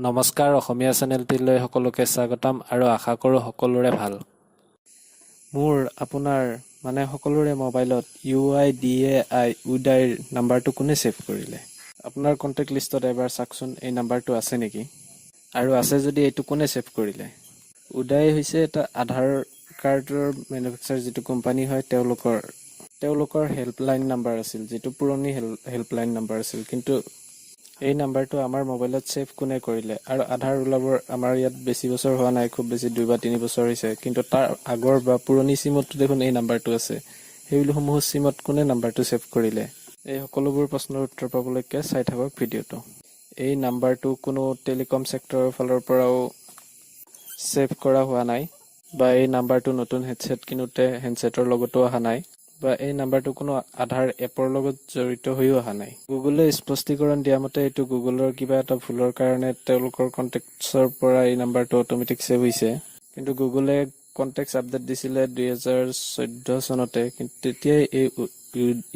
নমস্কাৰ, অসমীয়া চেনেলটিলৈ সকলোকে স্বাগতম আৰু আশা কৰোঁ সকলোৰে ভাল। মোৰ, আপোনাৰ, মানে সকলোৰে মোবাইলত ইউআইডিএআই, উডাইৰ নাম্বাৰটো কোনে ছেভ কৰিলে? আপোনাৰ কণ্টেক্ট লিষ্টত এবাৰ চাওকচোন, এই নাম্বাৰটো আছে নেকি? আৰু আছে যদি এইটো কোনে ছেভ কৰিলে? উডাই হৈছে এটা আধাৰ কাৰ্ডৰ মেনুফেকচাৰ যিটো কোম্পানী হয়, তেওঁলোকৰ হেল্পলাইন নাম্বাৰ আছিল, যিটো পুৰণি হেল্পলাইন নাম্বাৰ আছিল। কিন্তু এই নাম্বাৰটো আমাৰ মোবাইলত ছেভ কোনে কৰিলে? আৰু আধাৰ ওলাবৰ আমাৰ ইয়াত বেছি বছৰ হোৱা নাই, খুব বেছি 2 বা 3 বছৰ হৈছে। কিন্তু তাৰ আগৰ বা পুৰণি চিমতো দেখোন এই নাম্বাৰটো আছে। সেইসমূহ চিমত কোনে নাম্বাৰটো ছেভ কৰিলে? এই সকলোবোৰ প্ৰশ্নৰ উত্তৰ পাবলৈকে চাই থাকক ভিডিঅ'টো। এই নাম্বাৰটো কোনো টেলিকম ছেক্টৰৰ ফালৰ পৰাও ছেভ কৰা হোৱা নাই বা এই নাম্বাৰটো নতুন হেডছেট কিনোতে হেণ্ডছেটৰ লগতো অহা নাই বা এই নাম্বাৰটো কোনো আধাৰ এপৰ লগত জড়িত হৈও অহা নাই। গুগলে স্পষ্টীকৰণ দিয়া মতে এইটো গুগলৰ কিবা এটা ভুলৰ কাৰণে তেওঁলোকৰ কণ্টেক্টছৰ পৰা এই নাম্বাৰটো অট'মেটিক ছেভ হৈছে। কিন্তু গুগলে কণ্টেক্টছ আপডেট দিছিলে 2014 চনতে, কিন্তু তেতিয়াই এই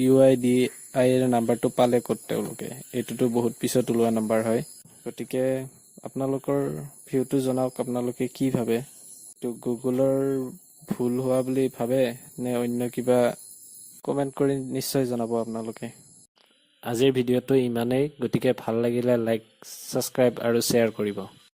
ইউআইডিআইৰ নাম্বাৰটো পালে ক'ত তেওঁলোকে? এইটোতো বহুত পিছত ওলোৱা নাম্বাৰ হয়। গতিকে আপোনালোকৰ ভিউটো জনাওক, আপোনালোকে কি ভাবে? এইটো গুগলৰ ভুল হোৱা বুলি ভাবে নে অন্য কিবা? কমেণ্ট কৰি নিশ্চয় জনাব আপোনালোকে। আজিৰ ভিডিঅ'টো ইমানেই। গতিকে ভাল লাগিলে লাইক, ছাবস্ক্ৰাইব আৰু শ্বেয়াৰ কৰিব।